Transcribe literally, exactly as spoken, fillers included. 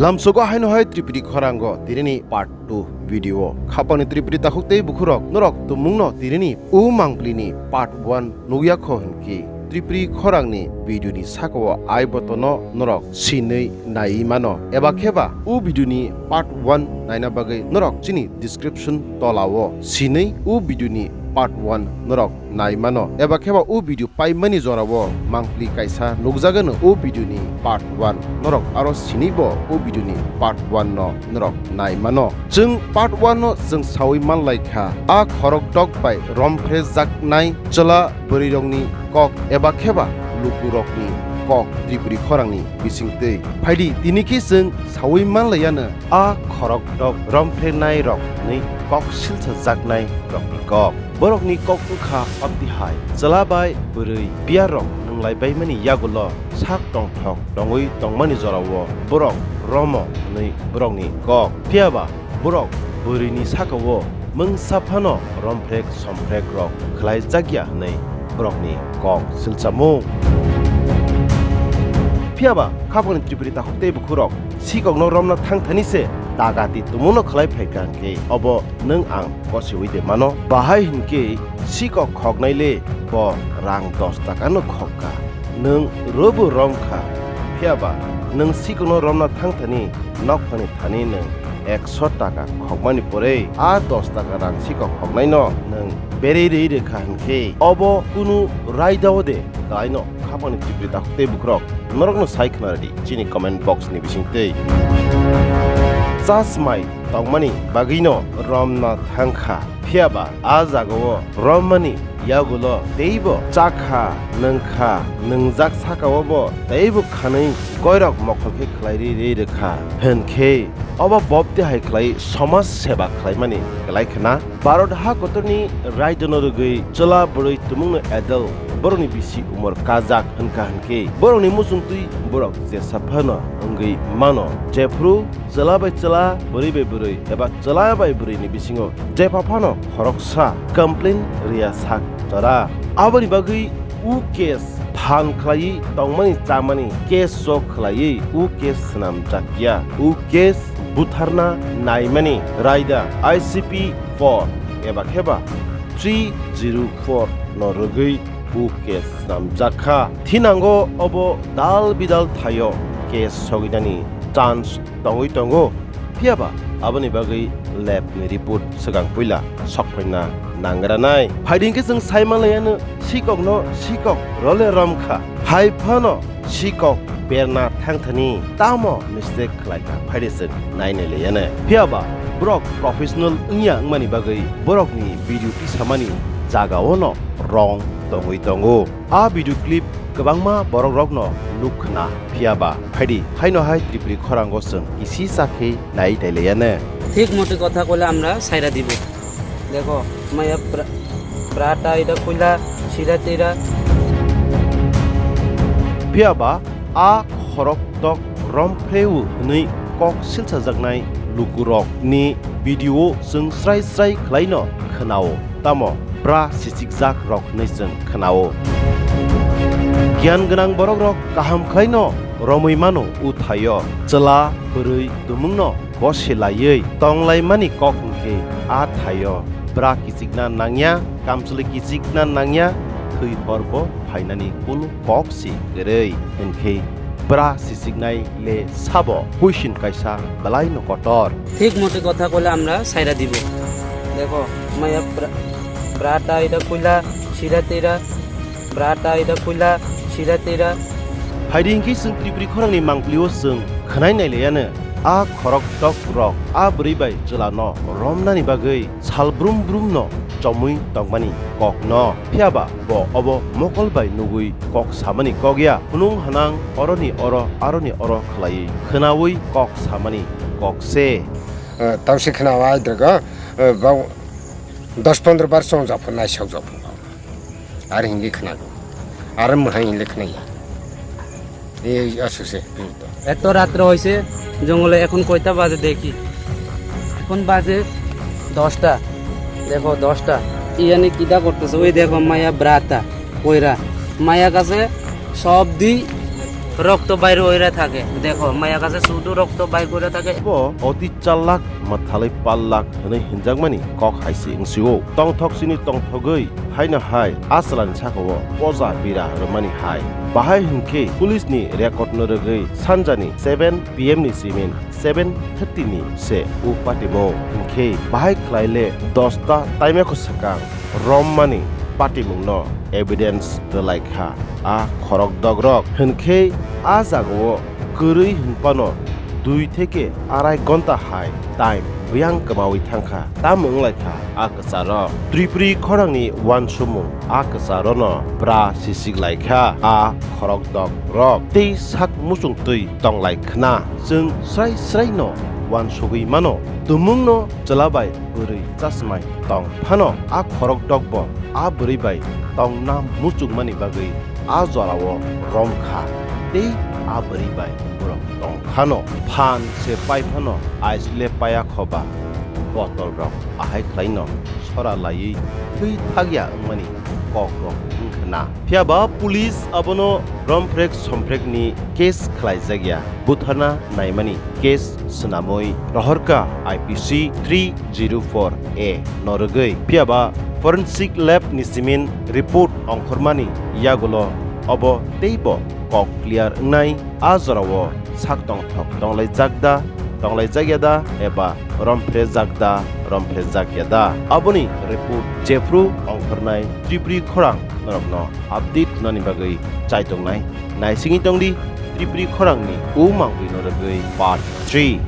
Lamsogo haino hai Tripuri khorango tinini part two video. Khapangni Tripuri takhuk tei bukhurok norok tumungno tinini u mangpli ni part one nukya kho hinkhe Tripuri khorangni video ni sakao I button no norok sinui nai mano. Eba kheba u video ni part one naina bagwi norok chini description tolao sinui u video ni part one norok nai mano. Eba kheba u video paimani jorao mangpli kaisa nukjagano u video ni part one. Norok aro sinui bo u video ni part one no norok nai mano. Chwng part one no chwng saui manlai kha, a khorokdok bai romphrejaknai chwla bwrwirokni kok eba kheba lukurokni kok Tripuri khorangni bisingtwi. Phaidi tini khe chwng saui manlaiya no a khorokdok romphrenai rok hwnwi kok silsajaknai rokni kok. Borokni kok wngkha amtwi hai, chwla bai bwrwi piyarok nwnglai baimani yagulo sak tongthok tongwi tongmani jorao borok romo hwnwi borokni kok. Phiyaba borok bwrwini sakao mungsa phano romprek somprek rok khlai jakya hwnwi borokni kok silsamung. Phiyaba khapangni Tripuri takhuk tei bukhurok sikokno romna thangthani se dagati tumungno khlai phaikha hwnkhe obo nwng ang kosiwi de mano. Bahai hinkhe sikok khoknai le bo rang dos taka no khokka. Nwng robo romkha, phiyaba nwng sikokno romna thangthani nokphani thani nwng ekso taka khokmani pore a dos taka rang sikok khoknaino nwng berwi rwi rwkha hinkhe obo kunu raidao de kalaino khapangni Tripuri takhuk tei bukhurok norokno sai khna rwdi chini comment box ni bisingtwi. Chasmai tongmani bagwino romna thangkha, phiyaba a jagao rommani yagulo teibo chakha, nwngkha, nwngjak sakao bo teibo khanwi goirok mokol khe khlai ri ri rwkha. Hinkhe obo bobti hai khlai somaj seba khlaimani belai khna. Bharat ha kotorni raidano rwgwi chwla bwrwi tumungno adult borokni bisi umor kajak hwnkha hinkhe borokni muchungtwi borok jesa phano wngwi mano. Jephru chwla bai chwla, bwrwi bai bwrwi eba chwla bai bwrwini bisingo jepha phano khoroksa complain rwya sak jora. Aboni bagwi u case phan khlaiwi tongmani chamani case o khlaiwi u case swnamjakya. U case butharna naimani raida I C P four eba kheba three zero four no rwgwi u case swnamjakha. Thinango obo dal bidal thaio case sogwinani chance tongwi tongo. Phiyaba aboni bagwi lab ni report swkang puila sokphaina nangranai. Phaidi hinkhe chwng sai manlaiano sikokno sikok role romkha. Hai phano sikok berna thangthani tamo mistake khlaikha phaidi chwng nainai laiano. Phiyaba borok professional wngya wngmani bagwi borokni video tisamani jagaono wrong tongwi tongo. A video clip kwbangma borokrokno nuk khna, phiyaba phaidi haino hai Tripuri khorango chwng kisi chakhe nai tailaiyanw. ঠিক মতে কথা কইলে আমরা সাইরা দিব। দেখো, মায়া ব্রা-, ব্রাটা এটা কইলা, সিরা তেরা। Phiyaba a khorok tok romphrewu hwnwi kok silsajaknai lukurokni video chwng srai srai khlaino khwnao. Tamo bra sichikjak rok hwnwi chwng khwnao. Giyan gwnang borokrok kaham khlaino romwi mano u thaio. Chwla, bwrwi, tumungno bosi laiwi tonglaimani kok hwnkhe a thaio bra kichikna nangya, kamchwlwi kichikna nangya, thwi horbo phainani kunu kok si kwrwi. Hinkhe bra sichiknai le sabo? Question kaisa belaino kotor. ঠিক মতে কথা কইলে আমরা সাইরা দিব। দেখো, মায়া ব্রা-, ব্রাটা এটা কইলা, সিরা তেরা, ব্রাটা এটা কইলা, সিরা তেরা। Phaidi hinkhe chwng Tripuri khorangni mangpilio chwng khwnai nailaiyano a khorok tok rok a bwrwi bai chwlano romnani bagwi sal brum brumno chomwi tongmani kokno. Phiyaba bo obo mokol bai nugwi kok samani kok ya. Phunung hanang oroni oro, aroni oro khlaiwi khwnaui kok samani kok se. Tausi khwna o aidrogo, bau dos pondro bar chongjak pho naisok jak pho. Ar hingi khwnago. Ar mwhai hinle khwnaya. এই অসুখে পীড়িত। এত রাত্রে হয়েছে জঙ্গলে, এখন কয়টা বাজে দেখি, এখন বাজে দশটা। দেখো দশটা, ইয়ানি কিতা করতেছে? ওই দেখো মায়া ব্রাতা কইরা, মায়া কাছে সব দি রক্ত বাইর হইরা থাকে। দেখো, মায়া কাছে শুধু রক্ত বাইর করে থাকে। Bo oti chalak mathalai pallak hwnwi hinjakmani kok hai se wngsio. Tongthok chini tongthogwi haino hai a chwlani sakao poja bira rwmani hai. Bahai hwnkhe police ni record no rwgwi sanjani seven P M ni simin seven thirty ni se u patimung hwnkhe bahai khlai le dosta taimako swkang rommani patimungno evidence rwlai kha a khorok dogrok. Hwnkhe a jagao kwrwi hwnphano dui theke arai gonta hai time buyang kwmawi thangkha. Tamo wnglaikha a kwcharo Tripuri khorangni uansukmung a kwcharono bra sisiklaikha a khorokdok rok tei sak muchungtwi tonglai khna. Chwng srai sraino uansugwi mano, tumungno chwla bai bwrwi chasmai tong phano a khorokdokbo a bwrwi bai tongna muchungmani bagwi a jorao rom kha tei a bwrwi bai borok tong phano. Phan se pai phano ice le paya khoba botol rok ahai khlaino sora laiwi thwi thakya wngmani kok rok wngkhna. Phiyaba police abono romprek somprekni case khlaijakya, butharna naimani case swnamwi rohorkha I P C three zero four A no rwgwi. Phiyaba forensic lab ni simin report ongkhormani yagulo obo teibo kok clear wngnai. A jorao sak tongthok tonglaijak da, tonglaijak ya da, eba romphre jak da, romphre jak ya da, aboni report jephru ongkhornai Tripuri khorang norokno update nani bagwi chaitongnai. Naisingwi tongdi Tripuri khorangni o mangpui norogwi part three.